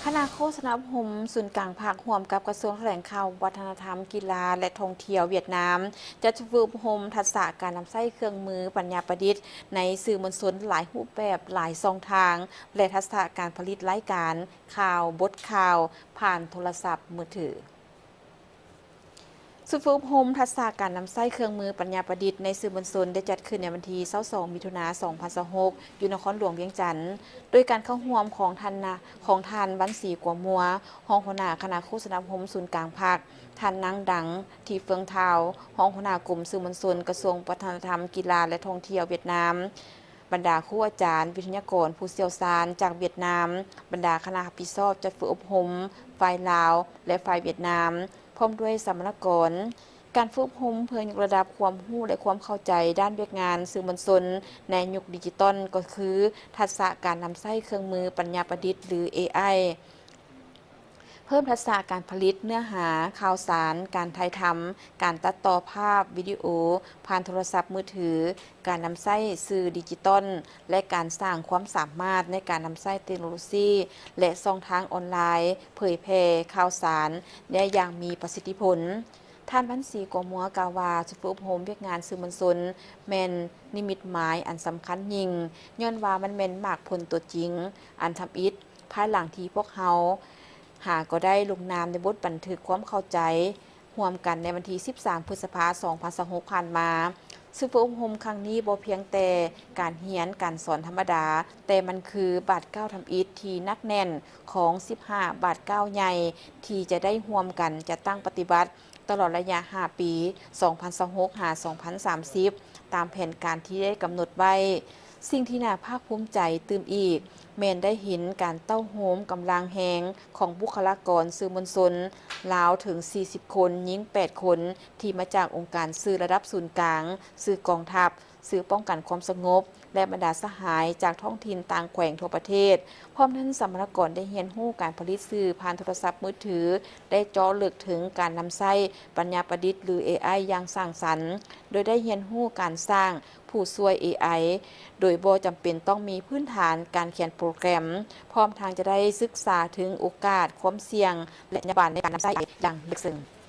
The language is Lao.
ຄະນະໂຄສະນາອົບຮົມສູນກາງພັກ ຮ່ວມກັບກະຊວງຖະແຫຼງຂ່າວ, ວັດທະນະທຳ, ກິລາ ແລະ ທ່ອງທ່ຽວຫວຽດນາມ ຈັດຝຶກອົບຮົມທັກສະການນຳໃຊ້ເຄື່ອງມືປັນຍາປະດິດ ໃນສື່ມວນຊົນຫຼາຍຮູບແບບ, ຫຼາຍຊ່ອງທາງ ແລະ ທັກສະການຜະລິດລາຍການຂ່າວ, ບົດຂ່າວ ຜ່ານໂທລະສັບມືຖື. ສູນຝຶກອົບຮົມທັກສະການນຳໃຊ້ເຄື່ອງມືປັນຍາປະດິດໃນສື່ມວນຊົນ ໄດ້ຈັດຂຶ້ນໃນວັນທີຊາວສອງ ມິຖຸນາ ສອງພັນຊາວຫົກ ຢູ່ນະຄອນຫຼວງວຽງຈັນ ໂດຍການເຂົ້າຮ່ວມຂອງທ່ານນະ ຂອງທ່ານ ວັນສີ ກົວມົວ ຮອງຫົວໜ້າຄະນະໂຄສະນາອົບຮົມສູນກາງພັກ, ທ່ານ ນາງ ດັງ ທີເຟີງທາວ ຮອງຫົວໜ້າກົມສື່ມວນຊົນ ກະຊວງວັດທະນະທຳ, ກິລາ ແລະ ທ່ອງທ່ຽວຫວຽດນາມ, ບັນດາຄູອາຈານ, ວິທະຍາກອນ, ຜູ້ຊ່ຽວຊານຈາກຫວຽດນາມ, ບັນດາຄະນະຮັບຜິດຊອບຈັດຝຶກອົບຮົມ ຝ່າຍລາວ ແລະ ຝ່າຍຫວຽດນາມ ພ້ອມດ້ວຍສຳມະນາກອນ. ການຝຶກອົບຮົມເພື່ອຍົກລະດັບຄວາມຮູ້ ແລະ ຄວາມເຂົ້າໃຈດ້ານວຽກງານສື່ມວນຊົນໃນຍຸກດິຈິຕອນ ກໍຄືທັກສະການນຳໃຊ້ເຄື່ອງມືປັນຍາປະດິດ ຫຼື ເອໄອ. ເພີ່ມທັກສະການຜະລິດເນື້ອຫາຂ່າວສານ, ການຖ່າຍທຳ, ການຕັດຕໍ່ພາບ, ວິດີໂອ ຜ່ານໂທລະສັບມືຖື, ການນຳໃຊ້ສື່ດິຈິຕອນ ແລະ ການສ້າງຄວາມສາມາດໃນການນຳໃຊ້ເຕັກໂນໂລຊີ ແລະ ຊ່ອງທາງອອນລາຍ ເຜີຍແຜ່ຂ່າວສານໄດ້ຢ່າງມີປະສິດທິຜົນ. ທ່ານ ວັນສີ ກົວມົວ ກ່າວວ່າ ຊຸດຝຶກອົບຮົມວຽກງານສື່ມວນຊົນ ແມ່ນນິມິດໝາຍອັນສຳຄັນຍິ່ງ, ຍ້ອນວ່າມັນແມ່ນໝາກຜົນຕົວຈິງ ອັນທຳອິດ ພາຍຫຼັງທີ່ພວກເຮົາຫາກໍໄດ້ລົງນາມໃນບົດບັນທຶກຄວາມເຂົ້າໃຈຮ່ວມກັນໃນວັນທີສິບສາມ ພຶດສະພາ ສອງພັນຊາວຫົກ ຜ່ານມາ. ຊຸດຝຶກອົບຮົມຄັ້ງນີ້ບໍ່ພຽງແຕ່ການຮຽນການສອນທຳມະດາ, ແຕ່ມັນຄືບາດກ້າວທຳອິດທີ່ໜັກແໜ້ນຂອງສິບຫ້າບາດກ້າວໃຫຍ່ ທີ່ຈະໄດ້ຮ່ວມກັນຈັດຕັ້ງປະຕິບັດ ຕະຫຼອດໄລຍະຫ້າປີ ສອງພັນຊາວຫົກ ຫາ ສອງພັນສາມສິບ ຕາມແຜນການທີ່ໄດ້ກຳນົດໄວ້. ສິ່ງທີ່ໜ້າພາກພູມໃຈຕື່ມອີກ ແມ່ນໄດ້ເຫັນການເຕົ້າໂຮມກຳລັງແຮງຂອງບຸກຄະລາກອນສື່ມວນຊົນລາວເຖິງສີ່ສິບຄົນ, ຍິງແປດຄົນ ທີ່ມາຈາກອົງການສື່ລະດັບສູນກາງ, ສື່ກອງທັບ, ສື່ປ້ອງກັນຄວາມສະຫງົບ ແລະ ບັນດາສະຫາຍຈາກທ້ອງຖິ່ນຕ່າງແຂວງທົ່ວປະເທດ. ພ້ອມນັ້ນ, ສຳມະນາກອນໄດ້ຮຽນຮູ້ການຜະລິດສື່ຜ່ານໂທລະສັບມືຖື, ໄດ້ເຈາະເລິກເຖິງການນຳໃຊ້ປັນຍາປະດິດ ຫຼື ເອໄອ ຢ່າງສ້າງສັນ, ໂດຍໄດ້ຮຽນຮູ້ການສ້າງຜູ້ຊ່ວຍ ເອໄອ ໂດຍບໍ່ຈຳເປັນຕ້ອງມີພື້ນຖານການຂຽນໂປຣແກຣມ, ພ້ອມທັງຈະໄດ້ສຶກສາເຖິງໂອກາດ, ຄວາມສ່ຽງ ແລະ ຈັນຍາບັນໃນການນຳໃຊ້ ເອໄອ ຢ່າງເລິກເຊິ່ງ.